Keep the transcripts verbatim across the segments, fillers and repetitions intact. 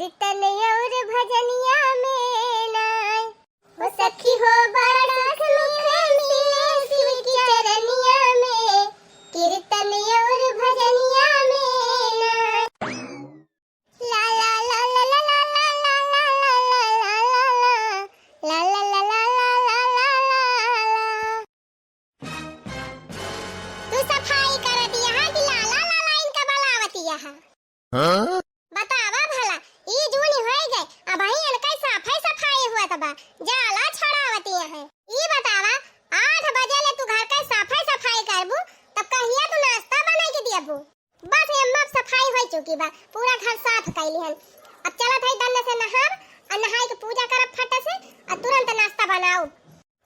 कीर्तन और भजनिया में नाय। ओ सखी हो बड़ा सुख मिले शिव की चरनिया में, कीर्तन और भजनिया में नाय। ला ला ला। तू सफाई करत यहाँ कि लाला लाला इनका बलावत यहाँ? हाँ? बतावा भला, ई जून होई गए, अबहीं इनका साफे सफाई हुआ तबा, जाला छोड़ावत यहाँ। ई बतावा, आठ बजे ले तू घर का साफे सफाई करबू, तब कहिया तू नाश्ता बनाई के दियबू? बस ये अम्मा, अब सफाई हो चुकी बा, पूरा घर साफ कैली हन। अब चलत है दन्न से नहाब, और नहाई के पूजा करब फट से, और तुरंत नाश्ता बनाओ।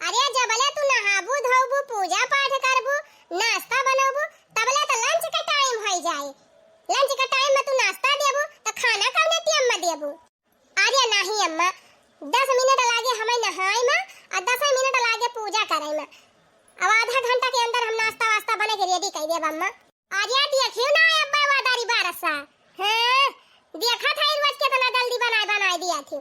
अरे जबले तू नहाबू धोबू, पूजा पाठ करबू, नाश्ता बनोबू, तबले तो लंच के टाइम हो जाए। लंच के टाइम में तू नाश्ता देबू, तो खाना कौने टाइम में देबू? अरे नाही अम्मा, दस मिनट लागे हमें नहाए में, और दस मिनट लागे पूजा करे में। अब आधा घंटा के अंदर हम नाश्ता वास्ता बने के रेडी कर देब अम्मा। अरे देखियो ना अब्बा वादारी बारसा, हाँ, देखा था रोज कितना जल्दी बनाए बनाए दिया थी।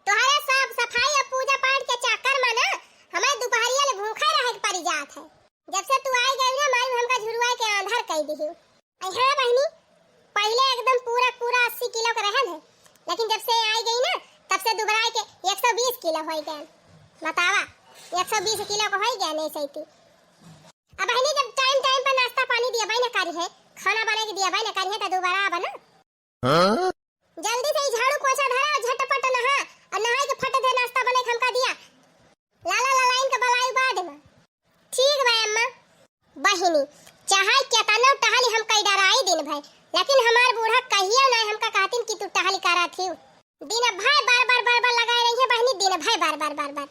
तोहरे साफ सफाई और पूजा पाठ के चक्कर में ना हमें दोपहरिया ले भूखे रहे के पड़ी जात है। जब से तू आई गई ना मालूम हमका झुरुआ के आंधर कई दिही। अरे हाँ बहनी, पहले एकदम पूरा पूरा अस्सी किलो के रहन है, लेकिन जब से आई गई ना तब से दुबराए के एक सौ बीस किलो हो गए। बतावा, एक सौ बीस किलो के हो गए नहीं सही। अब बहनी जब टाइम टाइम पे नाश्ता पानी दिया भाई ना करी है, खाना बना के दिया भाई ना करी है तो दोबारा आवा ना। हाँ? जल्दी से ई झाड़ू पोछा धरा और झटपट नहा और नहाई के फट दे नाश्ता बने के हमका दिया। लाला लालाइन के बलाई बाद में। ठीक बा अम्मा। बहिनी, चाहे केतनो टहली हम कई डराई दिन भर, लेकिन हमार बूढ़ा कहियो ना हमका कहतिन कि तू टहली करा थी। दिन भर बर बर बर बर लगाए रही है बहिनी, दिन भर बर बर बर बर।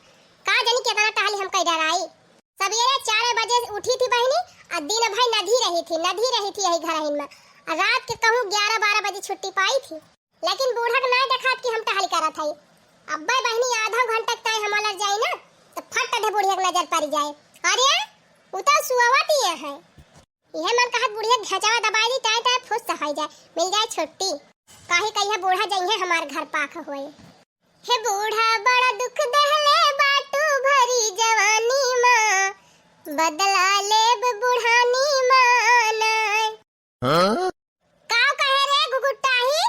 का जानी केतना टहली हम कई डराई। सवेरे चार बजे उठी थी बहिनी, आ दिन भर नधी रही थी, नधी रही थी यही घरहिन में। आ रात के कहूँ ग्यारह बारह बजे छुट्टी पाई थी, लेकिन बूढ़ा के नाय देखात कि हम टहल करत हई। अब्बे बहिनी आधा घंटा तय हम लड़ जाई ना, तो फट दे बुढ़िया के नजर पड़ जाए। अरे, उ तो सुअवत ही है। इहे मन कहत बुढ़िया घेचवा दबाई दी, तय तय फुस हो जाए, मिल जाए छुट्टी। काहे कहिया बूढ़ा जइहे हमार घर पाख होए। हे बूढ़ा बड़ा दुख दहले बाटू भरी जवानी मा, बदला लेब बुढ़ानी मा नाय। हाँ? का कहे रे घुघुटाही?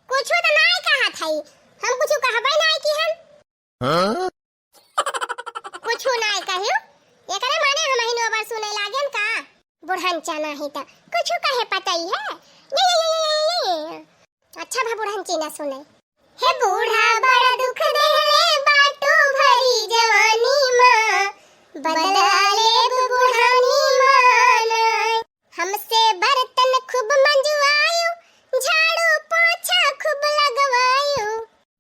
कुछु त नाय कहत हई, हम कुछु कहबे नाय की हम। हाँ? कुछु नाय कहियो, एकरे माने हमहिन ओबर सुने लागेन का? बुढ़न चना ही त कुछु कहे पतई है। ये, ये, ये, ये, ये, ये। अच्छा भा बुढ़न चीना सुने। हे बूढ़ा बड़ा दुख देहले बाटू भरी जवानी मा, बदला लेब बुढ़ानी मा नाय। हमसे बर्तन खूब मंजवायो, झाड़ू पोछा खूब लगवायो।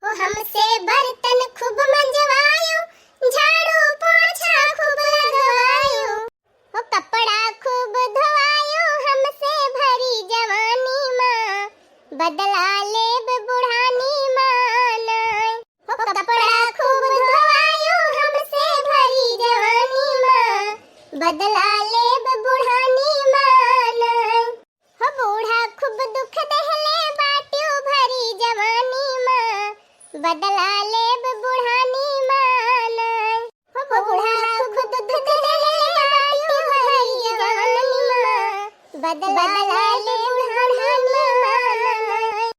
ओ हमसे बर्तन खूब मंजवायो, झाड़ू पोछा खूब लगवायो। ओ कपड़ा खूब धोवायो, हमसे भरी जवानी मा, बदला लेब बुढ़ानी मा नाय। हो कपड़ा खूब धोवायो, हमसे भरी जवानी मा, बदला लेब बुढ़ानी मा नाय। हो बूढ़ा खूब दुख देहले बाट्यो भरी जवानी मा, बदला लेब बुढ़ानी मा नाय। हो बूढ़ा खूब दुख देहले बाट्यो भरी जवानी मा, बदला लेब बुढ़ानी मा नाय।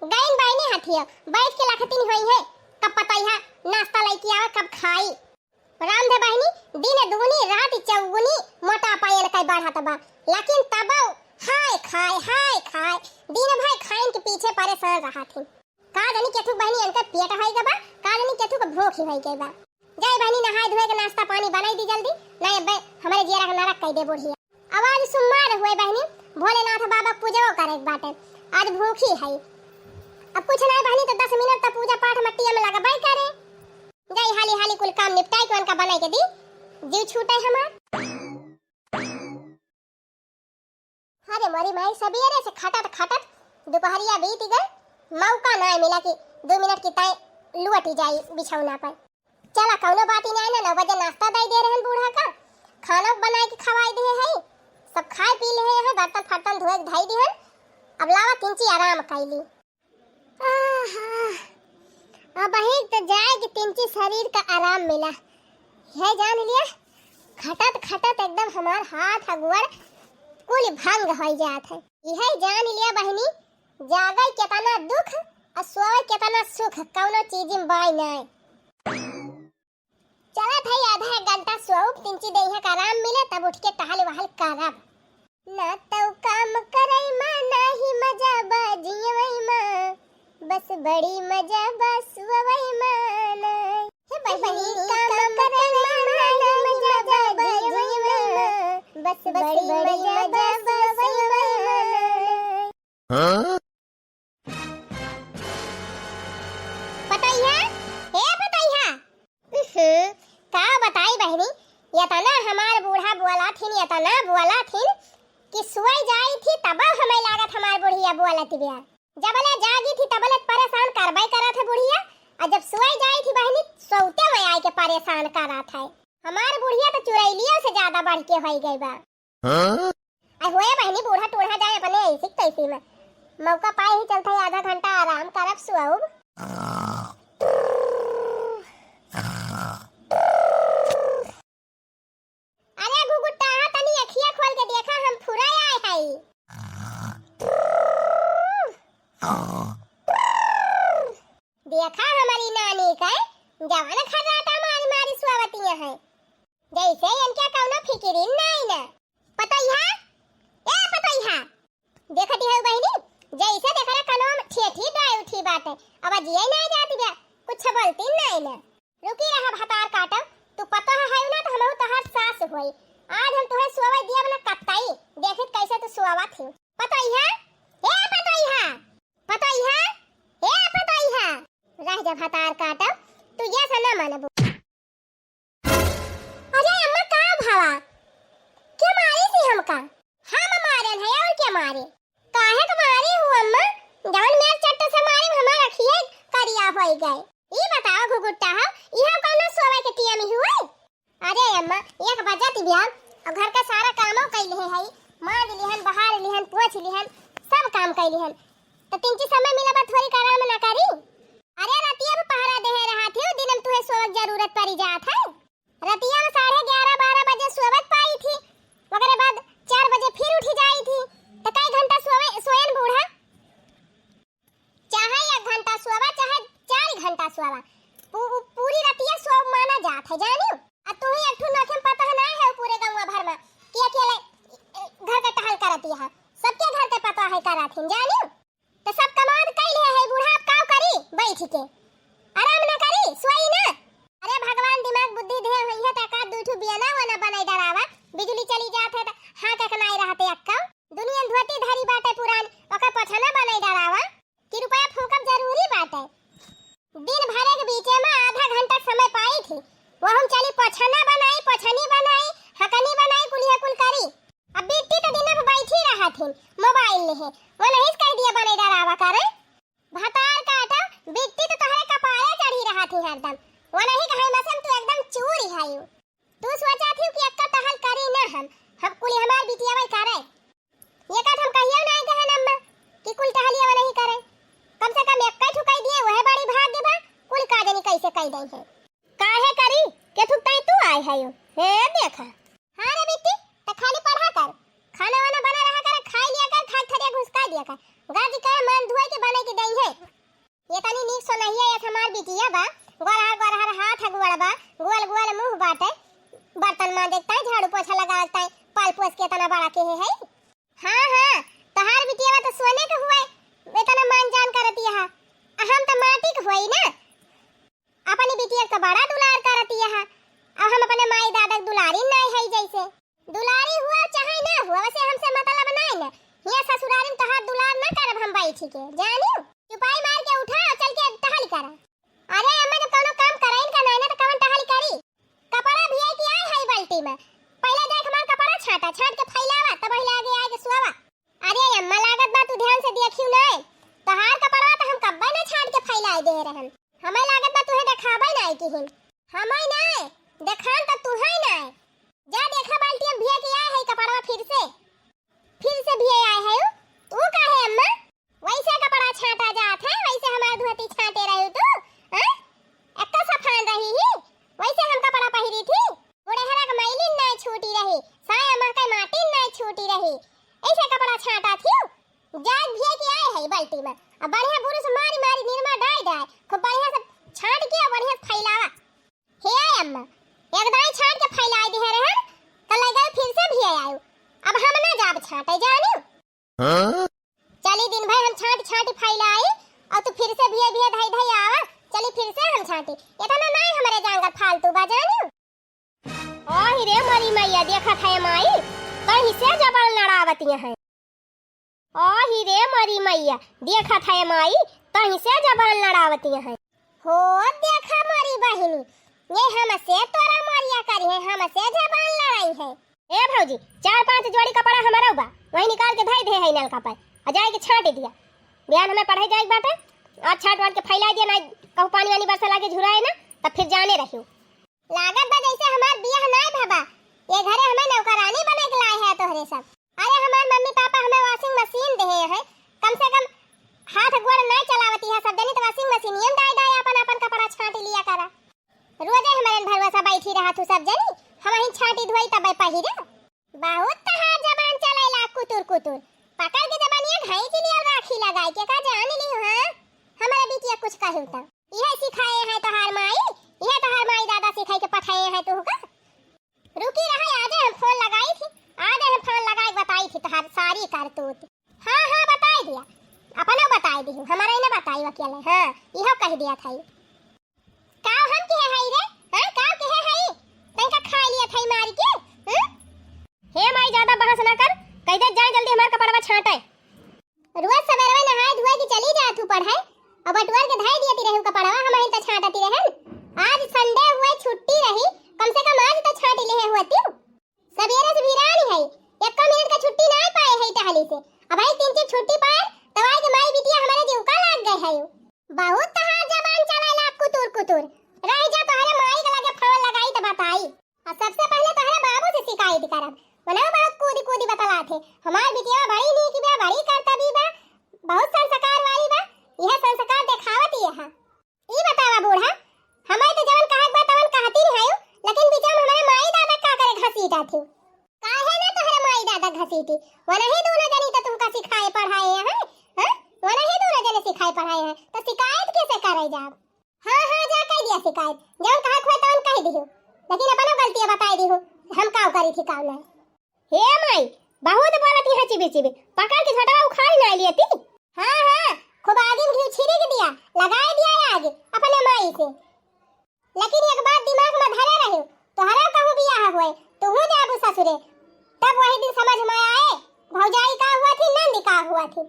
गइन बाइने हथिया, बैठ के लखतिन होई है, कब पतइहा नाश्ता लइके आवे, कब खाई। राम दे बहिनी, दिन दूनी रात चौगुनी मोटापा एनकै बढ़त बा, लेकिन तबो हाय खाय, हाय खाय, दिन भर खाइन के पीछे परेशान रहत ही। का जानी केथुक बहिनी एनकै पेट होई गबा, का जानी केथुक भूख ही होई गई बा। जाई बहिनी नहाए धोए के नाश्ता पानी बनाई दी जल्दी, नहीं अब्बे हमरे जियरा के नरक कई दे बुढ़िया। अब आज सोमवार हुए बहिनी, भोलेनाथ बाबा के पूजो करे के बाटे। आज भूखी है। अब कुछ नहीं बहिनी तो दस मिनट तक पूजा पाठ मट्टिया में लगबे करे। जाई हाली हाली कुल काम निपटाई के उनका बनाई के दी। जीव छूटे हमार। अरे मोरी माई, सबेरे से खटत खटत दोपहरिया बीत गए, मौका ना मिला कि दो मिनट की ताई लुअटी जाई बिछौना पर। चला, कौनो बात ही नहीं ना, नौ बजे नाश्ता दई दे रहन बूढ़ा का, खाना बनाए के खवाई दे है, सब खाए पी ले हैं, बर्तन फर्तन धोए के धई दिहन। अब लावा किंची आराम कैली। आह, हाँ, अबहीं त जाए के तिनची शरीर का आराम मिला। है जान लिया, खटत खटत एकदम हमार हाथ अगुअर कुल भंग होइ जात है। यह जान लिया बहिनी, जागै केतना दुख अउर सोवै केतना सुख, कउनो चीज में बाय नाय। चलत है आधा एक घंटा सोउब, तिनची देहिया का आराम मिले, तब उठ के टहल वहल करब। ना तौ काम करई मा, नाही मजा बा जियवई मा, बस बड़ी मजा बा सुअवई मा ना। हे बहिनी, काम करई मा, नाही मजा बा जियवई मा, बस बड़ी मजा बा सुअवई मा ना। हाँ? पतोहिया, ए पतोहिया। उहुं, का बताई बहिनी, एतना हमार बूढ़ा बोलत हिन, एतना बोलत हिन कि सोई जाई थी तब हमें लागत हमार बुढ़िया बोलत बिया। जबले जागी थी तबले परेशान करबै करत है बुढ़िया, अउर जब सोई जाई थी बहिनी, सोते में आइके परेशान करत है। हमार बुढ़िया तो चुड़ैलियो से ज्यादा बढ़ के होइ गई बा। हाँ? आ होए बहिनी, बूढ़ा टूढ़ा जाए अपने ऐसी तैसी में। मौका पाए ही चलता है, आधा घंटा आराम करब, सुअब। अरे घुघुट्टा, तनी अखिया खोल के देखा, हम फुरा आए हई। देखा हमारी नानी के, जवन खर्राटा मारी मारी सुअवतिया है। जैसे इनके कौनो फिकिरिन नाई ना। पतोहिया, ए पतोहिया, देखती है बहिनी, जैसे देखला कनवा में ठेठी डाय उठी बाटे, अब जिये नाई जाती बा, कुछ बोलती नाई ना। रुकी रहा भतार काटो, तू पतोह है ना तो हमहू तोहार सास होई। आज हम तुहे सोवे दिया बना कत्ताई, देखित कैसे तू सोवा थी। पतोहिया, ए पतोहिया, पतोहिया, ए पतोहिया, रह जा भतार काटो, तू ये से ना मानबू। अरे अम्मा, का भवा? के मारी थी हमका? हम मारन है और के मारे? काहे के मारी हूँ अम्मा? जवन मेर चट्ट से मारी, हमार अखिए करिया होई गए। ई बताओ घुघुट्टा हो, इहाँ कौनो सोवे के टियम हुए? अरे अम्मा, एक बजत बिया, और घर का सारा कामो कई लिहे हई, माज लिहन, बहार लिहन, पोछ लिहन, सब काम कई लिहन। तो तिनची समय मिला बा, थोड़ी का आराम ना करी? अरे रतिया में पहरा देहे रहा थी, दिन में तुहे सोवक जरूरत पड़ी जात है। रतिया में साढ़े ग्यारह बारह बजे सोवत पाई थी, ओकरे बाद चार बजे फिर उठी जाई थी। तो कई घंटा सोवे, सोयन बूढ़ा? चाहे एक घंटा सोवा, चाहे चार घंटा सोवा, पू-, पूरी रतिया सोव माना जात है, जानियो। आ तू ही एक ठो नखे पता है ना है पूरे गाँव भर में कि अकेले घर का टहल करती है, सबके घर के पता है करत है, जानियो। तो सब कमाद कइले है बूढ़ा, अब काव करी बैठ के? आराम ना करी, सोई ना? अरे भगवान दिमाग बुद्धि दे होई है, तो एकाध दू ठो बियना वना बनाई डरावा, बिजली चली जात है तो हाँ के नाई रहते अक्का। दुनिया धोती धरी बाटे पुरान, ओकर पछना बनाई डरावा। कि रुपया फूकब जरूरी बाटे। दिन भरे के बीचे में आधा घंटा समय पाई थी, वो हम चली पोछना बनाई, पोछनी बनाई, हकनी बनाई, कुलिया कुल करी। अब बिट्टी तो दिन भर बैठी रहा थी मोबाइल लेहे, वो नहीं कह दिया बने डरावा करे। भतार काटा, बिट्टी तो तोहरे कपारे चढ़ी रहा थी हरदम, वो नहीं कहे मसम तू एकदम चूर है। तू सोचा थी कि अक्का टहल करी ना हम, हम कुल हमार बिटिया वही करे। ये का हम कहियो ना गहन अम्मा कि कुल टहलिया वही करे। कम से कम एक ठुकाई दिए, वह बड़ी भाग्य बा, कुल का जनी कैसे कई दई है। काहे करी? के थुक तई तू आए है यो। हे देखा। हाँ रे बिट्टी, त खाली पढ़ा कर। खाना वाना बना रहा कर, खाई लिया कर, खाई थरिया घुसका दिया कर। गाजी का मान धुए के बने के दई है। ये तनी नीक सोनहिया ये हमार बिटिया बा, गोरहर गोरहर हाथ गोड़ बा, गोल गोल मुँह बाटे, बर्तन मांजे के ताई, झाड़ू पोछा लगावे के ताई, पाल पोस के इतना बड़ा के है। हाँ, हाँ, तोहार बिटिया बा तो सोने के हुए, इतना मान जान करती है, आ हम तो माटी के हुई ना। अपनी बिटिया के तो बड़ा दुलार करती है, अब हम अपने माई दादा के दुलारी नहीं है जैसे। दुलारी हुआ चाहे ना हुआ, वैसे हमसे मतलब नहीं न। हिया ससुरारी में तोहार दुलार ना करब हम बैठी के, जानियो? चुपाई मार के उठा और चल के टहल करा। अरे अम्मा, जब कौनो काम कराइन का नहीं ना तो कवन टहल करी? कपड़ा भियाई के आए है बाल्टी में, पहले जाए हमार कपड़ा छाटा, छाट के फैलावा, तब पहले आगे आए के सुआवा। अरे अम्मा, लागत बा तू ध्यान से देखियो नाय, तोहार कपड़वा तो हम कब्बे ना छाट के फैलाए दे रहन। हमें लागत बा तुहे देखाबे नाय किहिन। हमें नाय, देखान तो तुहे नाय। जा देखा बाल्टी में भिया के आए है कपड़वा फिर से, फिर से भिया आए है उ। उ काहे अम्मा? वैसे कपड़ा छाटा जात है, वैसे हमार धोती अब बढ़िया बुरुस मारी मारी निरमा डाई डाई, खूब बढ़िया से छांट के बढ़िया से फैलावा। हे अम्मा, एक दाई छांट के फैलाई दिहे रहन, त लगे फिर से भी आयो। अब हम ना जाब छांटे, जानियो। हाँ? चली दिन भर हम छांट छांट फैलाई, और तू फिर से भिये भिये धई धई आवा। चली फिर से हम छांटी, इतना नहीं हमरे जांगर फालतू बा, जानियो। ओही रे मोरी मैया, देखत है माई, कहीं से जबरन लड़ावतिया है। ओही रे मोरी मैया, देखत है माई, कहीं से जबरन लड़ावतिया है। हो देखा मोरी बहिनी, ये हमसे तोरा मोरिया करी है, हमसे जबरन लड़ाई है। ए भौजी, चार पांच जोड़ी कपड़ा हमारा बा, वही निकाल के धई दे है नलका पर, आ जाए के छांट दिया। बिहान हमें पढ़े जाए के बाटे, आज छांट वाट के फैला दिया, ना कहूँ पानी वानी बरसा लागे झुराए ना, तब फिर जाने रहियो। लागत बा जैसे हमार बियाह नाय भवा, ये घरे हमें नौकरानी बने के लाए है तोहरे सब। अरे हमार मम्मी पापा हमें washing machine देहे हैं, कम से कम हाथ गोड़ नाय चलावती है सब जनी, तो washing machine में डाय डाय अपन अपन कपड़ा छांट लिया करा। रोजे हमारे भरोसा बैठी रहा तू सब जनी, हम ही छांटी धोई तब पहिरे। बहुत तहार जबान चलेला कुतुर कुतुर, पकड़ के जबानिया घाई के लिए राखी लगाए के का जान ली, हाँ? हमारे बिटिया कुछ कहू तो यह सिखाए हैं तोहार माई, यह तोहार माई दादा सिखाई के पठाए हैं तू का? रुकी रहा, आज हम फोन लगाई थी, आज हम फोन लगाई बताई थी तोहार सारी करतूत। हाँ हाँ बताई दिया, अपना बताई दी, हमारा ही ना बताई अकेले। हाँ, यह कह दिया था। काव हम किहे हई रे? हाँ, काव किहे हई? तैं का खा लिया था मार के? हाँ? हे माई, ज्यादा बहस ना कर, कह दे जाए जल्दी हमार कपड़वा छांटे। रोज सवेरवे नहाए धोए के चली जा तू पढ़े, अब बटुअर के धाई दियती रहू कपड़वा, हम ही तो छांटती रहन। आज Sunday हुए, छुट्टी रही, कम से कम आज तो छांट ले होती। सबेरे से भिरानी है, एको मिनट का छुट्टी ना पाए है टहली से। अब आई तीन चीज छुट्टी पाए, तब आई के माई बिटिया हमारे जीव का लाग गए है। बहुत तहार जबान चलेला कुतुर कुतुर। रह जा, तोहरे माई के लगे फोन लगाई त बताई। और सबसे पहले तोहरे बाबू से शिकायत करब। बोला बहुत कूदी कूदी बतलात है। हमार बिटिया बड़ी नीक बा, बड़ी करतबी बा, बहुत संस्कार वाली बा। यह संस्कार देखावत यह। ई बतावा बूढ़ा, हमें तो जवन कहक बा तवन कहती नहीं आयु, लेकिन बीच में हमारे माई दादा का करे घसीटा थी। काहे ना तोहरे माई दादा घसीटी? वनही दोनों जनी तो तुमका सिखाए पढ़ाए हैं, हाँ? वनही दोनों जने सिखाए पढ़ाए हैं, तो शिकायत कैसे करे जाब? हाँ, हाँ, जा कह दिया शिकायत, जवन कहक हुआ तवन कह दिहु, लेकिन अपनो गलतियाँ बताए दिहु, हम काव करी थी काव नहीं। हे माई, बहुत बोलत यहाँ चिबी चिबी, पकड़ के झटवा उखाड़ ना लियती। हाँ, हाँ, खूब आगिन घी छिड़क दिया, लगाए दिया आग अपने माई से। लेकिन एक बात दिमाग में धरे रहियो, तोहरा कहूँ बियाह होए, तुहू जाबू ससुरे, तब वही दिन समझ में आए, भौजाई का हुआ थी, नंद का हुआ थी।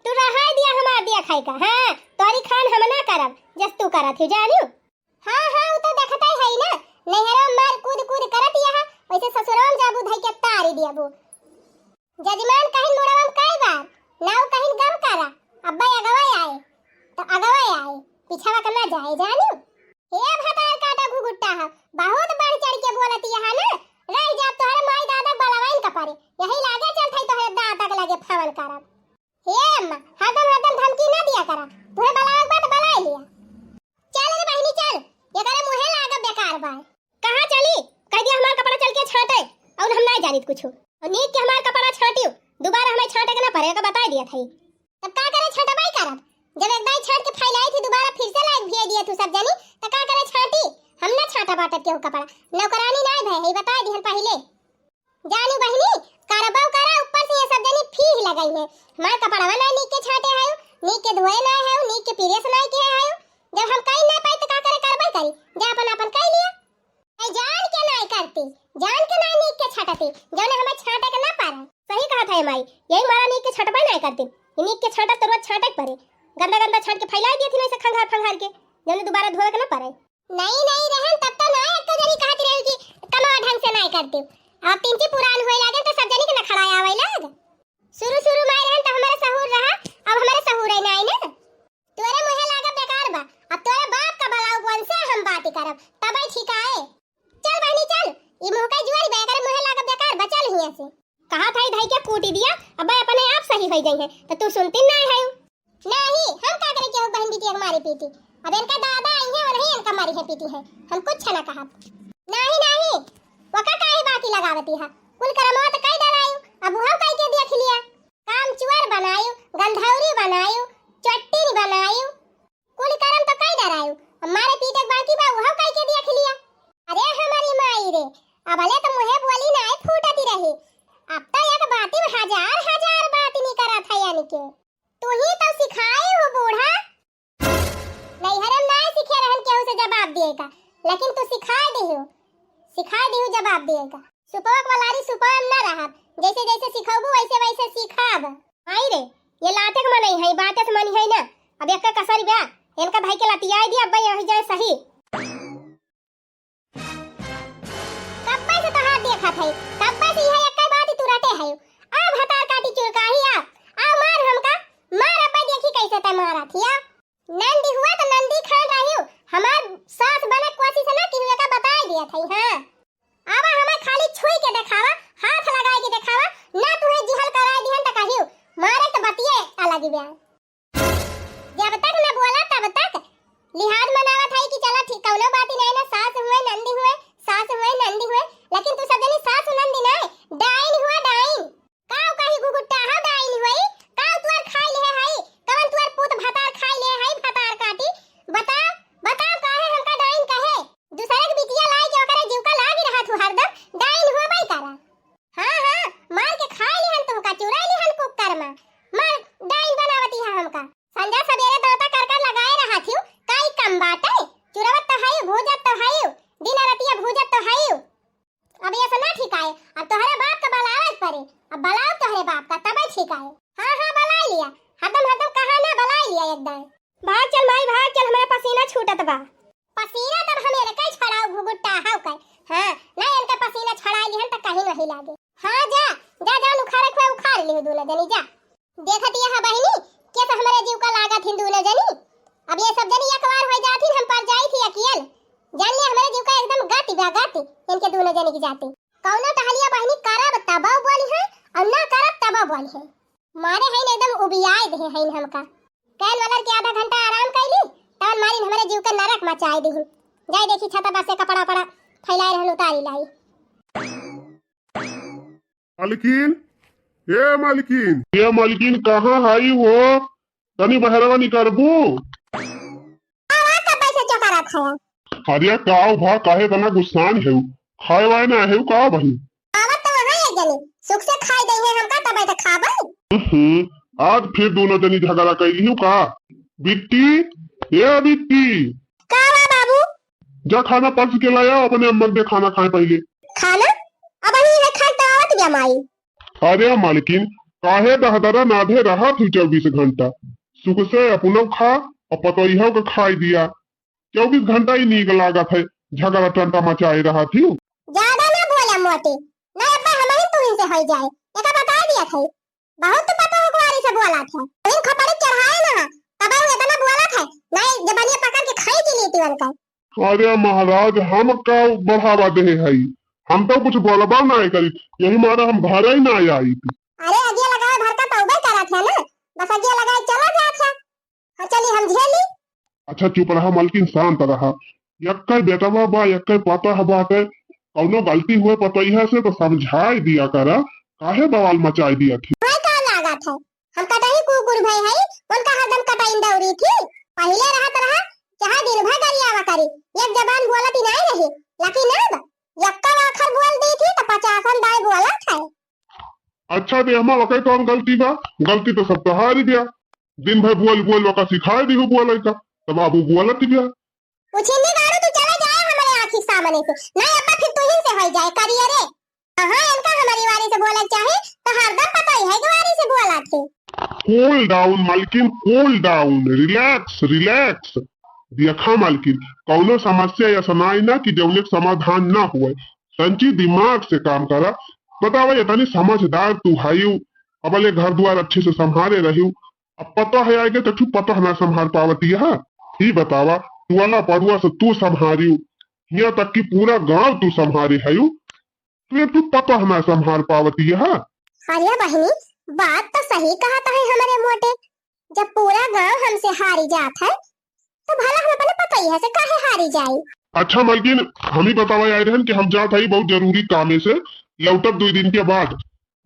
तू रहाय दिया हमार दिया खाई का, हाँ, तोरी खान हम ना करब, जस तू करत ही, जानियो। हाँ, हाँ, उ तो देखते है ना, नैहरा मार कूद कूद करत यह, वैसे ससुरवा में जाबू धई के तारी दियाबू। जजमान कहिन मुड़वा में कई बार, नाव कहिन गम करा, अब्बा अगवा आए, तो अगवा आए, पिछवा के ना जाए, जानियो। हे भतार काटा घुघुट्टा है, बहुत बढ़ चढ़ के बोलत यह ना, रह जा तोहरे माई दादा बलवाइन का परे, यही लागे चलत है तोहरे दादा के लगे फवन करब। हे अम्मा, हरदम हरदम धमकी ना दिया करा। तुहे बलावे के बा त बलाए लिया। चल रे बहिनी चल, एकरे मुहे लागब बेकार बा। कहाँ चली? कह दिया हमार कपड़ा चल के छांटे, और हम ना जानित कुछ। और नीक के हमार कपड़ा छांटियो, दोबारा हमें छांटे के ना परे, का बताई दिया था। तब का करे छांटबाई करब? जब एक दाई छांट के फैलाई थी, दोबारा फिर से लाइक भिया दिया तू सब जनी, त का करे छांटी? हम ना छांटा बाटत केहू कपड़ा, नौकरानी ना भय है, बता दिहन पहिले। जानू बहिनी, करबो करा, ऊपर से ये सब जनी फीह लगई है। हमार कपड़वा ना नीक के छांटे हयो, नीक के धोए ना हयो, नीक के प्रेस ना किए हयो। जब हम कई ना पाई तो का करे करबे करी, जा अपन अपन कई लिया। ऐ जान के ना करती, जान के ना नीक के छाटती, जौने हमें छाटे के ना पारे। सही कहा था ये माई, यही मारा नीक के छाटबे ना करती। ये नीक के छाटब तो रोज छाटे के परे। गंदा गंदा छाट के फैला दिए थी ना इसे खंगार फंगार के, जौने दोबारा धोए के ना परे। नहीं, नहीं रहन, तब तो ना एक जनी कहत रही कि कमावा ढंग से नहीं करती। अब तिनची पुरान होए लागे तो सब जनी के नखड़ा आवे लाग। शुरू शुरू में रहन तो हमारे सहूर रहा, अब हमारे सहूर है नहीं ना। तोरे मुहे लागब बेकार बा, अब तोरे बाप का भला उपवन से हम बात करब, तबे ठीक आए। चल बहनी चल, ई मुंह का जुआरी बा, एकरे मुहे लागब बेकार बा, चल हियां से। कहा था धई के कूटी दिया, अब अपने आप सही हो जाई है, तो तू सुनती ना है। नहीं, हम का करे केहू बहन बिटिया के मारी पीटी? अब इनका दादा आई है, वही इनका मारी है पीटी है, हम कुछ ना कहब। नहीं, नहीं, वका काहे बाती लगावती है? कुल करमवा तो कई डरायु, अब वह कई के देख लिया। काम चुअर बनायु, गंधौरी बनायु, दिए का, लेकिन तू सिखाए दिहू, सिखाए दिहू जवाब दिए का। सुपवा के बलारी सुपवा में ना रहब, जैसे जैसे सिखौबू वैसे वैसे सीखब। आई रे, ये लाते के मनई है, बाते से मनी है ना। अब एक कसर बा, इनका भाई के लतियाई दी, अब यहाँ जाए सही। कब्बे से तोहार देखत है, कब्बे से यह एक बात तू रहते है। आ भतार काटी चुरकाही आ, आ मार हमका, मार अब्बे देखी कैसे ते मारत हिया। नंदी हुआ तो नंदी खान रहियो, हमार सास बने कोशिश ना किहू एका बताए दिया था, हाँ। आवा हमें खाली छुई के देखावा, हाथ लगाए के देखावा, ना तुहे जिहल कराए दिहन त कहियो, मारे त बतिये अलग बा। जब तक ना बोला तब तक लिहाज मनावत है कि चला ठीक, कौनो बात ही नहीं ना, सास हुए नंदी हुए, सास हुए नंदी हुए, लेकिन तू सब जनी सास नंदी ना, डाइन हुआ डाइन। काउ कही गुगुट्टा, हम डाइन होई? काउ तुअर खाई ले हई? कवन तुअर पूत भतार खाई ले हई, भतार काटी? बताओ, बताओ काहे हमका डाइन कहे? दूसरे के बिटिया लाई के ओकरे जीव का लागी रहत हु हरदम, डाइन होबई करा। हाँ, हाँ, मार के खाई लिहन तुमका, चुराई लिहन कुकर मा। मार डाइन बनावती है हमका। संझा सबेरे दांता कर कर लगाए रहत हिउ, काई कम बाटे? चुरवत तो हई, भूजत तो हई, दिन रतिया भूजत तो हई। अब ये से ना ठिकाए, अब तोहरे बाप का बलावे के पड़े। अब बलाओ तोहरे बाप का, तबे ठिकाए। हाँ, हाँ, बलाई लिया, हरदम, हरदम कहा ना, बलाई लिया एकदम। भाग चल माई, भाग चल, हमारा पसीना छूटत बा। पसीना तब हम इनका छड़ाऊ घुघुट्टा हाउ कर। हाँ, ना इनका पसीना छड़ाई लिहन त कहीं नहीं लागे। हाँ, जा, जा, जा, उखाड़े खुआ उखाड़ लिहु दूनो जनी, जा। देखत यह बहिनी, केस हमरे जीव का लागत हिन दूनो जनी। अब ये सब जनी एक बार हो जात हिन, हम पर जाई थी अकियल। जान ले हमरे जीव का एकदम गति बा गति, इनके दूनो जनी की जाति। कौनो टहलिया बहिनी करब तबो बोली है, और ना करब तबो बोली है। मारे है एकदम उबियाए दे है हमका। कैन वालर के आधा घंटा आराम कैली, तवन मारिन हमरे जीव के नरक मचाए दी। जाए देखी छत पर से कपड़ा पड़ा फैलाए रहन, उतारी लाई। मालकिन, ए मालकिन। ए मालकिन, कहाँ हाई हो? तनी बहरवा निकरबू? आवा, कब से चौका रखा है? अरे, काव भा, काहे तना गुस्सान हेउ? खाए वाए ना हेउ का बहिन? आवत तो वहाँ है जनी, सुख से खाए दे है हमका, तबे तो खाबे। हम्म, आज फिर दूनो जनी झगड़ा कैली हूँ का? बिट्टी, ए बिट्टी। का बा बाबू? जा खाना परस के लाया, अपने अम्मा के दे खाना खाए पहिले। खाना? अब अही है खाए तो आवत बा माई। अरे मालकिन, काहे दहदरा नाधे रहत हु चउबीस घंटा? सुख से अपनो खा और पतोहियो के खाई दिया। चउबीस घंटा ही नीक लागत है, झगड़ा टंटा मचाए रहत हु। ज्यादा ना बोला मोटे, ना अब्बा हमही तुहिन से होई जाए, एका बताए दिया थे। बहुत तो पता हो कुआरी से बोला थे, लेकिन खपड़ी चढ़ाए ना, तब हम इतना बोला थे, नहीं जबानिया पकड़ के खाई जी लेती उनका। अरे महाराज, हम का बढ़ावा देहे हई? हम तो कुछ बोलबा ना करी, यही मारे हम घर ही ना आई। अरे अगिया लगाए भर का तौबे करत है ना, बस अगिया लगाए चला जात है। हाँ, चली हम झेली। अच्छा चुप रहा मलकिन, शांत रहा। यक्के बेटवा बा, यक्के पतोह बाटे, कौनो गलती हुए पतोहिया से तो समझाए दिया करा, काहे बवाल मचाए दिया थी? भाई का लागत है? हम कतही कुकुर भय हई, उनका हरदम कटाइन दौरी थी। पहिले रहत रहा, चाहे दिन भर गरियावा करी, एक जबान बोलत ही नाई रही, लेकिन अब यक्का आखर बोल दी थी, तो पचासन दाई बोलत है। अच्छा, तो एमा वकै कौन गलती बा? गलती तो सब तोहारी बिया। दिन भर बोल बोल वका सिखाए दिहु बोलै का, तब अब उ बोलत बिया। उछिन्नी गाड़ू, तू चले जाए हमरे आँखी सामने से, नहीं अब्बा फिर तुहिन से होई जाए करिए रे। कहाँ इनका हमारी वारी से बोले चाहे, तो हरदम पता ही है कि वारी से बोला थे। Cool down मालकिन, cool down, relax, relax। देखा मालकिन, कौनो समस्या ऐसा ना आई ना कि जौन एक समाधान ना हुए। तंची दिमाग से काम करा। बतावा, ये तनी समझदार तू हायू, अब ले घर द्वार अच्छे से संभारे रहियो, अब पता है आगे तक तू पता ना संभाल पावती है। ही बतावा, टोला पड़ुआ से तू संभारियो, यहाँ तक कि पूरा गांव तू संभारे हयू, तू एक तू पता ना संभाल पावती है। अरे बहिनी, बात तो सही कहत है हमरे मोटे, जब पूरा गांव हमसे हारी जात है, तो भला हम अपने पतोहिया से काहे हारी जाई? अच्छा मलकिन, हम ही बतावा आए रहन कि हम जात हई बहुत जरूरी कामे से, लौटब दुई दिन के बाद,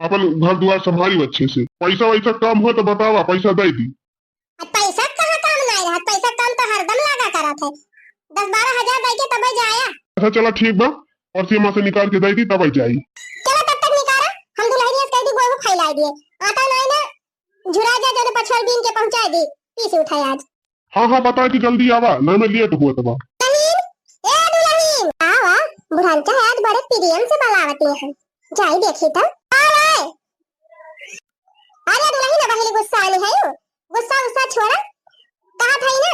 अपन घर द्वार संभाली अच्छे से। पैसा वैसा कम हो तो बतावा, पैसा दे दी। अब पैसा कहाँ कम नहीं रहत, पैसा कम तो हरदम लागा करत है, दस बारह हजार दे के तबे जाया। अच्छा चला ठीक बा, और सीमा से निकाल के दे दी तबे जाई। चला तब तक निकाला, हम दुल्हनिया से कह दी गोहूं फैला दिए, आटा नहीं ना झुरा जा, जने पछवार बीन के पहुंचा दी, पीस उठाए आज। हाँ, हाँ, बता कि जल्दी आवा, ना मैं लेट हुआ तबा। नहीं, बुढ़ान चाहे आज बड़े प्रेम से बलावत में है। जाई देखी तो। अरे, अरे दुलही ना बहिली गुस्सा आनी है यू। गुस्सा उस्सा छोड़ा। कहा था ना,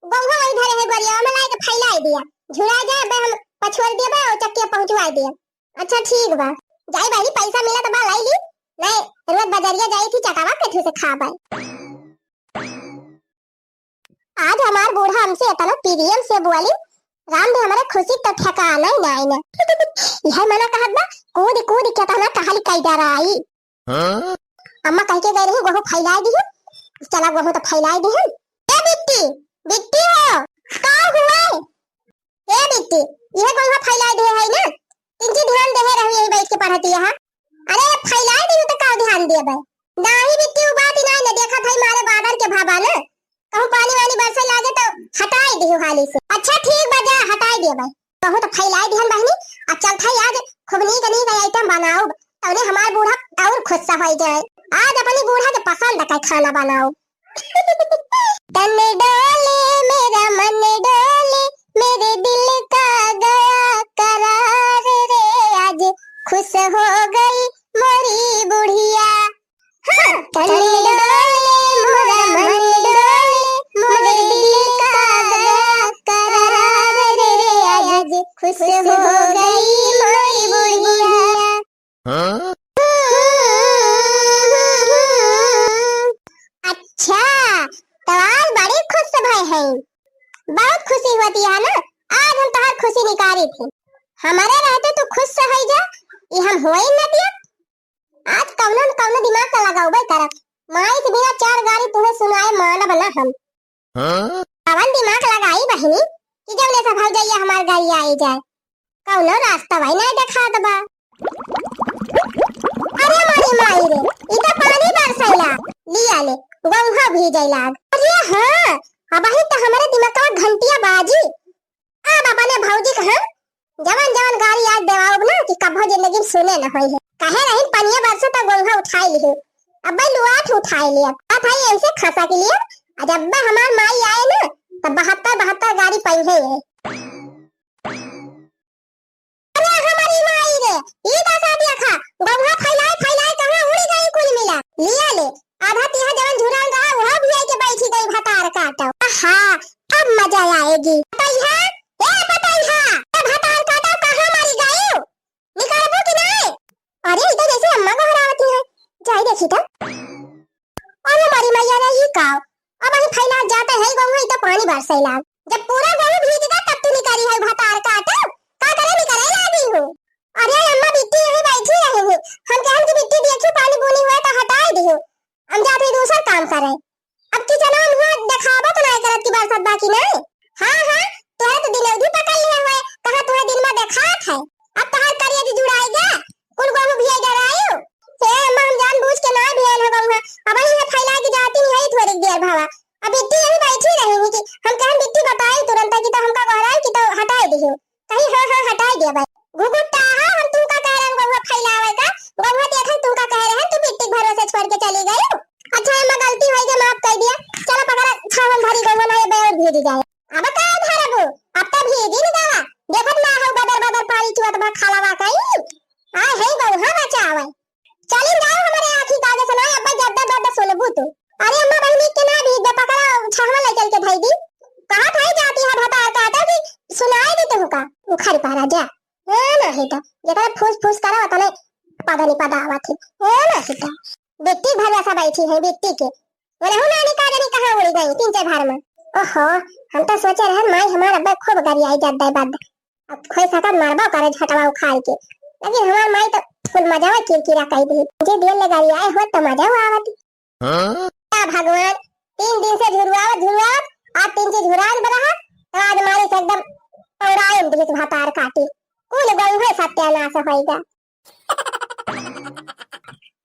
गौहा वही धरे है गोरिया, में लाई के फैलाई दिया। झुरा जाए बे हम पछोर दिया बे और चक्के पहुंचवा दिया। अच्छा ठीक बा। जाई बहिनी पैसा मिला तो बा लाई ली। नहीं, रोज बजरिया जाई थी चटावा के ठूसे खा बे। आज हमार बूढ़ा हमसे इतना प्रेम से बोली, राम दे हमारे खुशी तो ठिकाना ही नहीं ना। यह मना कहत बा, कूद कूद के तना टहल कई डराई। हाँ? अम्मा कह के गई रही, "गोहूँ फैलाई दी है, चला गोहूँ तो फैलाई दी है।" ए बिट्टी, बिट्टी हो, का हुआ? ए बिट्टी, यह गोहूँ फैलाई दे है ना, तिनची ध्यान दे रही यही बैठ के पढ़ती है। अरे फैलाई दी तो का ध्यान देबे? नाही बिट्टी, उ बात ही नाही न, देखत है मारे बादर के भाबा न, कहूँ पानी वानी बरसे लागे तो हटाई दिहु हाली से। अच्छा ठीक बा, जा हटाई देबे। बहुत फैलाई दिहन बहिनी, अब चलत है आज खूब नीक नीक item बनाउब, तौने हमार बूढ़ा और खुश होइ जाए। आज अपनी बूढ़ा के पसंद का खाना बनाउब। तन डोले मेरा मन डोले, मेरे दिल का गया करार रे, आज खुश हो गई मोरी बुढ़िया। हाँ, तन डोले मोरा मन डोले, मोरे दिल का गया करार रे, आज खुश हो गई मोरी बुढ़िया। हाँ? अच्छा, तो आज बड़ी खुश भय है, बहुत खुशी होती है ना, आज हम तोहार खुशी निकारी थी, हमारे रहते तू खुश होइ जा, ये हम होई न दिया। आज कौनो न कौनो दिमाग का लगाउबे करब। माई के बिना चार गारी तुम्हें सुनाए मानब ना हम। हाँ? कवन दिमाग लगाई बहिनी कि जौने से भौजैया हमार गारी आई जाए? कौनो रास्ता वही नहीं देखात बा। अरे मारी माई रे, ई तो पानी बरसैला, लिया ले, गौहा भीजै लाग। अरे हाँ, अबही तो हमारे दिमाग का घंटिया बाजी। अब अपने भौजी के हम जवन जवन गारी आज देवाउब ना कि कभो जिंदगी में सुने न होई है। कहे रहिन पनिया बरसे त गोंघा उठाई लिही। अब्बे लुआठ उठाई लिया। अब भाई ऐसे खसा के लिए, आज अब्बे हमार माई आए ना, त बहत्तर बहत्तर गारी पइहे है। अरे हमारी माई रे, ई दसा देखा, गोंघा फैलाए फैलाए कहाँ उड़ी गई कुल मिला। लिया ले, आधा तिहा जवन झुरान रहा, वह भी आई के बैठी गई भतार काटो। आहा, अब मजा आएगी। पतैहा, ए पतैहा, ए भतार काटो, कहाँ मरी गई? निकलबो कि नहीं? अरे, ई तो जैसे अम्मा गोहरावती है। जाई देखी तो। अरे मारी मैया रे, ई का? अब अही फैला जाते है गोंघा, ई तो पानी बरसै लाग। जब पूरा गोंघा भीज गया, तब तू निकली है भतार काटो। का करे निकले लागी हो? अरे अम्मा, बिट्टी यहीं बैठी रही है। हम कहन कि बिट्टी देखी, पानी बूनी हुआ तो हटाई दियो। हम जाते दूसर काम करे। अब किचनवा में हुआ देखावा तो नहीं करत कि बरसत बा कि नहीं। हाँ, हाँ, तोहरे तो दिनौधी पकड़ लिया हुआ है। कहाँ तोहरे दिन में देखात है? अब तोहर करिया जी जुड़ाई गया। कुल गोहूँ भिया गरायो। हे अम्मा, हम जानबूझ के ना भियाल हो गऊँ है। अब यही फैला के जाती नहीं है थोड़ी देर भावा। अब बिट्टी यहीं बैठी रही कि हम कहन बिट्टी बताई तुरंत कि तो हमका गोहराई कि तो हटाई दियो। कहीं हाँ, हाँ, हटाई दिया भाई। घुघुट्टा, हाँ, हम तुमका कह रहे हैं, गौवा फैलावे का। गौवा देखन तुमका कह रहे हैं, तू बिट्टी के भरोसे छोड़ के चली गई। अच्छा, एमा गलती होई के माफ कर दिया। चलो पकड़ा, छावन भरी गौवा ना ये बेर भीज जाए। अब का धरबू? अब तो भीजी न गवा। देखत ना हो बदर बदर पानी चुअत बा, खाला बा कहीं। आए है गौवा बचावे। चलिन जाओ हमारे आँखी का आगे से ना, अब जब दर्द सुनबू तू। अरे अम्मा बहिनी के ना भी दे पकड़ा, छहवा ले चल के धई दी। कहा था जाती है भतार काटा कि सुनाई दी तुमका। उखड़ पारा जा। ए ना ही तो, जेकरा फूस फूस करा उतने पदनी पदावत ही। ए ना ही तो। बिट्टी भर ऐसा बैठी है बिट्टी के। बोले हो नानी का जानी कहाँ उड़ गई तीन चार भर में। ओहो, हम तो सोचे रहन माई हमार अब्बे खूब गरियाई जब दे बद। अब खोई सकत मरबो करे झटवा उखाड़ के। लेकिन हमार माई तो कुल मजावा किरकिरा कई दी। जे दियल ले गरियाए होत तो मजा आवत। हाँ? या भगवान, तीन दिन से झुरवावत, झुरवावत, आज तीन से झुरान बरहा, तो आज मारी से एकदम पौराइन दिहिस भतार काटी। कुल गौवे सत्यानाश होइगा।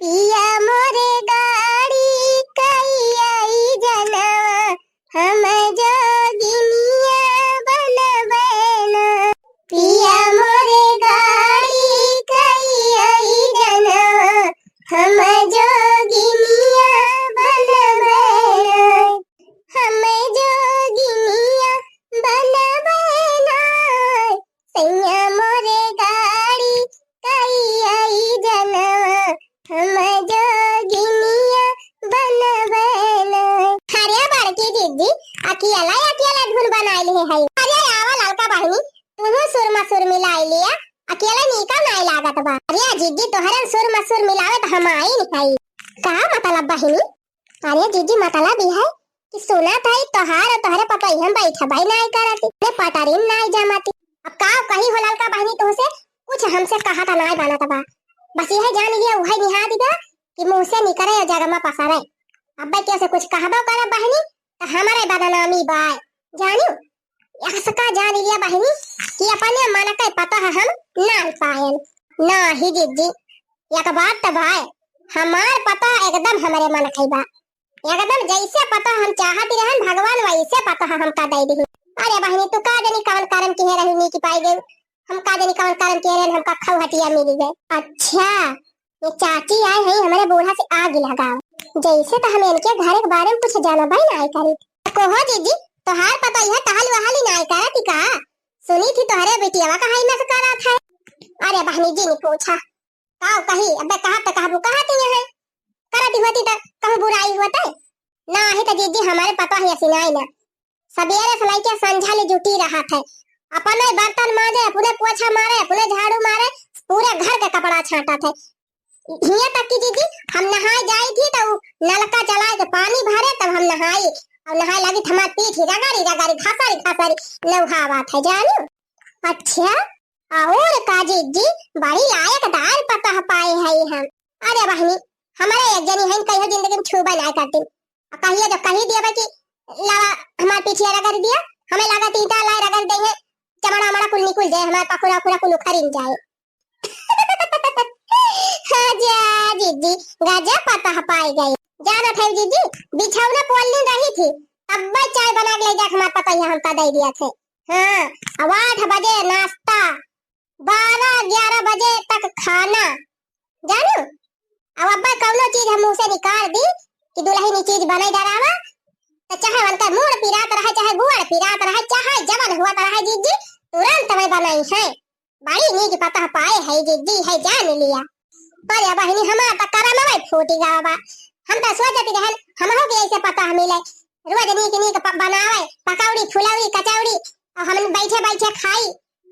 पिया मोरे गाड़ी कई आई जनवा, हम जोगिनिया बनबे ना। पिया मोरे गाड़ी कई आई जनवा, हम जोगिनिया बनबे ना। हम जोगिनिया बनबे ना। सैया मोरे अकेले अकेले धुन बनाइ लिहे है। अरे आवा ललका बहिनी, तुहू सुर मसुर मिलाइ लिया, अकेले नीका नाइ लागत बा। अरे जिज्जी, तोहरे सुर मसुर मिलावे त हम आइन है। का मतलब बहिनी? अरे जिज्जी, मतलब ई है कि सुनत है तोहार और तोहरे पतोहिया बैठबे नाइ करती, ने पटरी में नाइ जमती। अब का कही हो ललका बहिनी, तुहसे कुछ हमसे कहत नाइ बनत बा। बस यह जान लिया, उहे निहा दिबा कि मुँह से निकरे या जगमा पसरे। अब्बे केहू से कुछ कहबो करब बहिनी, त हमरे बदनामी बाय। जानियो, यसका जान लिया बहिनी कि अपने मन के पतोह हम नाइ पाएन। नाही जिज्जी, एक बात त भाई, हमार पतोह एकदम हमरे मन के बा। एकदम जैसे पतोह हम चाहत रहन भगवान, वैसे पतोह हमका दइ दिही। अरे बहिनी, तू का जानी कवन करम किहे रहू नीक पाइ गयू। हम का जानी कवन करम किहे रहन, हमका खौहटिया मिली गए। अच्छा, ये चाची आए हैं हमरे बूढ़ा से आग लगाओ। जैसे तो हम इनके घर के बारे में कुछ जानबे नाइ करी। कहो जिज्जी, तोहार पतोहिया टहल वहल नाइ करती का? सुनी थी तोहरे बिटियावा कहाँ नस करत है। अरे बहिनी जिन पूछा, काउ कही, अबे कहब त कहबू कहत ही है। करती होती त कहूँ बुराई होते। नाही त जिज्जी हमरे पतोहिया सिनाई ना। सबेरे से लइके संझा ले जुटी रहत है। अपने बर्तन माजे, अपने पोछा मारे, अपने झाड़ू मारे, पूरे घर के कपड़ा छांटत है। हियाँ तक कि जिज्जी हम नहाए जाई थी त उ नलका चलाए के पानी भरे तब हम नहाई। और नहाए लगी त हमार पीठ ही रगड़ी रगड़ी घसरी घसरी नहावत है जानियो। अच्छा, और का जिज्जी, बड़ी लायकदार पतोह पाए हई हम। अरे बहिनी, हमरे एक जनी हईन, कहियो जिंदगी में छूबे नाइ करती। आ कहियो जब कही दिया बा कि लावा हमार पीठिया रगड़ दिया, हमें लागत ईंटा लाए रगड़ देइहैं, चमड़ा मड़ा कुल निकुल जाए, हमार पखुरा उखुरा कुल उखरिन जाए। हाँ जा जिज्जी, गजब पतोह पाए गई। जानत है जिज्जी, बिछौना पोलनी रही थी, तब्बे चाय बना के ले जाके हमार पतोहिया हमका दे दिया थे। हाँ, अब आठ बजे नाश्ता, बारह ग्यारह बजे तक खाना, जानू। अब अब्बे कौनो चीज हम मुँह से निकाल दी कि दुलहिन ई चीज बनाई डरावा, त चाहे उनका मूड़ पिरात रहे, चाहे गुड़ पिरात रहे, चाहे जवन हुआ रहे जिज्जी, तुरंत वही बनाई है। बड़ी नीक पतोह पाए है जिज्जी, है जान लिया। अरे बहिनी, हमार त करमवे फूटी गवा बा। हम त सोचती रहन, हमहू के ऐसे पतोह मिले, रोज नीक नीक प-, बनावे, पकौड़ी, फुलौड़ी, कचौड़ी, और हम बैठे बैठे खाई।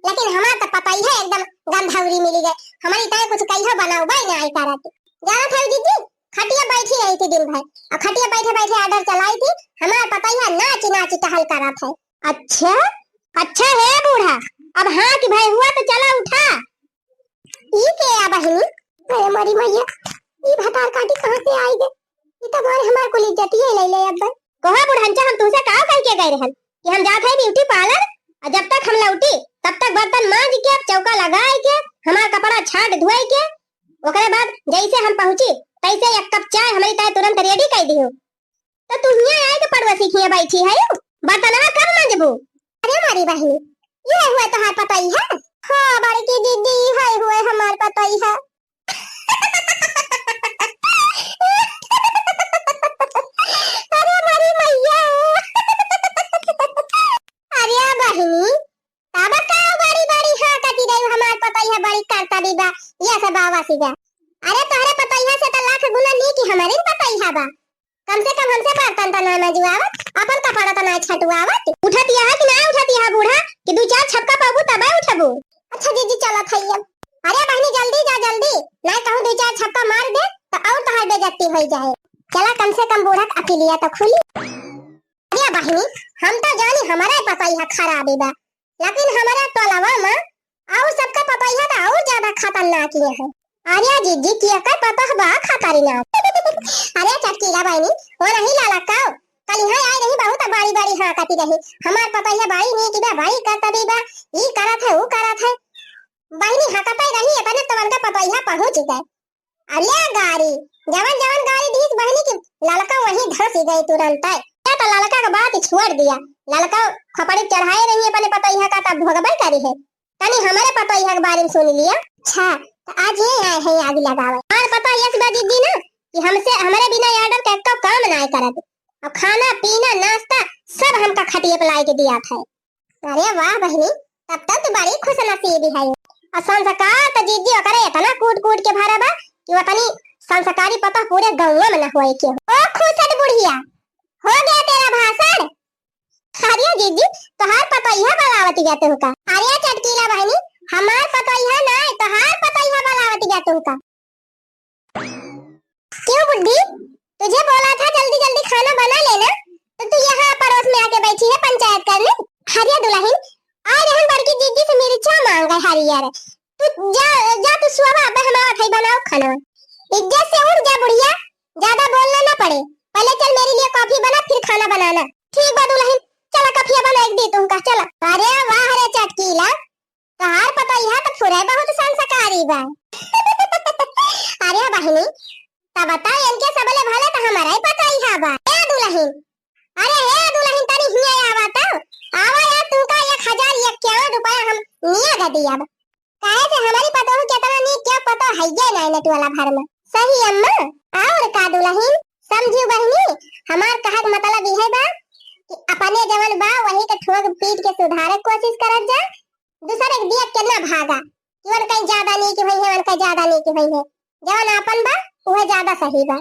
लेकिन हमार त पतोहिया एकदम गंधौरी मिली गए, हमारी तय कुछ कहियो बनावे नाइ करत। जानत है जिज्जी, खटिया बैठी रही थी दिन भर, और खटिया बैठे बैठे order चलाई थी, हमार पतोहिया नाच नाच टहल करत है। अच्छा, अच्छा है बूढ़ा, अब हाँ कि भाई हुआ तो चला उठा। ई के आ बहिनी? अरे मोरी मैया, ई भतार काटी कहाँ से आई गे? ई तो मारे हमार कुल इज्जतिये ले ले अब। कहो बुढ़नचा, हम तुमसे का कह के गए रहन कि हम जात है beauty parlour, और जब तक हम लौटी तब तक बर्तन मांज के, चौका लगाए के, हमार कपड़ा छाट धोए के, ओकरे बाद जैसे हम पहुँची तैसे एक कप चाय हमारी ताय तुरंत ready कर दियो। तो तू हियाँ आए के पड़ोसी के हियाँ बैठी है, बर्तनवा कब मांजबू? अरे मोरी बहिनी, ये हुए तोहार पतोहिया? हाँ बड़की दीदी, है हुए हमार पतोहिया। अरे मोरी मैया। अरे बहिनी, तब का बड़ी बड़ी हाँ कती रही, हमार पतोहिया बड़ी करता भी बा, ये सब बाबा सीधा। अरे तोहरे पतोहिया से तो लाख गुना नीक हमारे पतोहिया बा। कम से कम हमसे बर्तन त ना मजुआवत, अपन कपड़ा त ना छटुआवत। उठतिया है कि ना उठतिया है बूढ़ा, कि दू चार छपका पाबू तबे उठबू। अच्छा दीदी, चलत हई हम। अरे बहिनी, जल्दी जा, जल्दी, ना कहूँ दू चार छपका मार दे तो और तोहार बेइज्जती हो जाए। चला, कम से कम बूढ़ा के अकिलिया तो खुली। अरे बहिनी, हम तो जानी हमारा पतोहिया खराबी बा, लेकिन हमारा टोलवा में और सबका पतोहिया तो और ज्यादा खतरनाक ही है। अरे जिज्जी, केकर पतोह बा खतरनाक? अरे चटकीला बहिनी, वो नहीं लाला का, कल यहाँ आई रही, बहुत बड़ी बड़ी हाँ कती रही, हमार पतोहिया बड़ी नीक बा, बड़ी करतबी बा, ई करत है, ऊ करत है। बहिनी हकते रही, इतने तो उनका पतोहिया पहुँच गए। अरे गारी, जवन जवन गारी दीस बहिनी की, ललका वहीं धंस गई तुरंत। ये तो ललका के बात छोड़ दिया, ललका खपड़ी चढ़ाए रही अपने पतोहिया का, तब भोगबे करी है। तनी हमारे पतोहिया के बारे में सुन लिया। अच्छा, तो आज ये आए हैं आग लगावे। हमार पतोहिया से बा जिज्जी ना कि हमसे, हमारे बिना order के एको काम ना करत। अब खाना पीना नाश्ता सब हमका खटिया पे लाए के दिया था। अरे वाह बहिनी, तब तो तू बड़ी खुशनसीब है। और संस्कार तो जिज्जी ओकरे इतना कूट कूट के भरा बा कि वो इतनी संस्कारी पतोह पूरे गाँव में ना होए के हो। ओ खुसट बुढ़िया, हो गया तेरा भाषण? जीजी, तोहार पतोहिया बलावत गया तुमका। अरे चटकीला बहिनी, हमार पतोहिया ना, तोहार पतोहिया बलावत गया तुमका। क्यों बुड्ढी, तुझे बोला था जल्दी जल्दी खाना बना लेना, तो तू यहाँ पड़ोस में आके बैठी है पंचायत करने। अरे दुलहिन, आए रहन बड़की जीजी से मिर्चा मांगे हरियर। तू जा, जा तू सुबह अब हमारा भाई बनाओ खाना। इज्जत से उठ जा बुढ़िया, ज्यादा बोलना ना पड़े। पहले चल मेरे लिए कॉफी बना, फिर खाना बनाना। ठीक बा दुलहिन, चला कॉफी बना एक दी तुमका, चला। अरे वाह रे चटकीला, तोहार पतोहिया तो फुरे बहुत संस्कारी बा। अरे बहिनी, तब बता इनके सबले भले तो हमारा ही पतोहिया बा। ए दुलहिन, अरे हे दुलहिन तनी हिया आवा तो, आवा यार तुमका एक हजार इक्यावन रुपया हम निया दे दिया। काहे से हमारी पतोह के इतना नीक के पतोह हइये नाई नेट वाला घर में। सही अम्मा, और का दुलहिन, समझियो बहिनी, हमार कहक मतलब इहे बा कि अपने जवन बा वही के ठोक पीट के सुधारे के कोशिश करत जा। दूसरे के दिया के ना भागा कि वन कहीं ज्यादा नीक होई है, वन कहीं ज्यादा नीक होई है। जवन आपन बा उहे ज्यादा सही बा।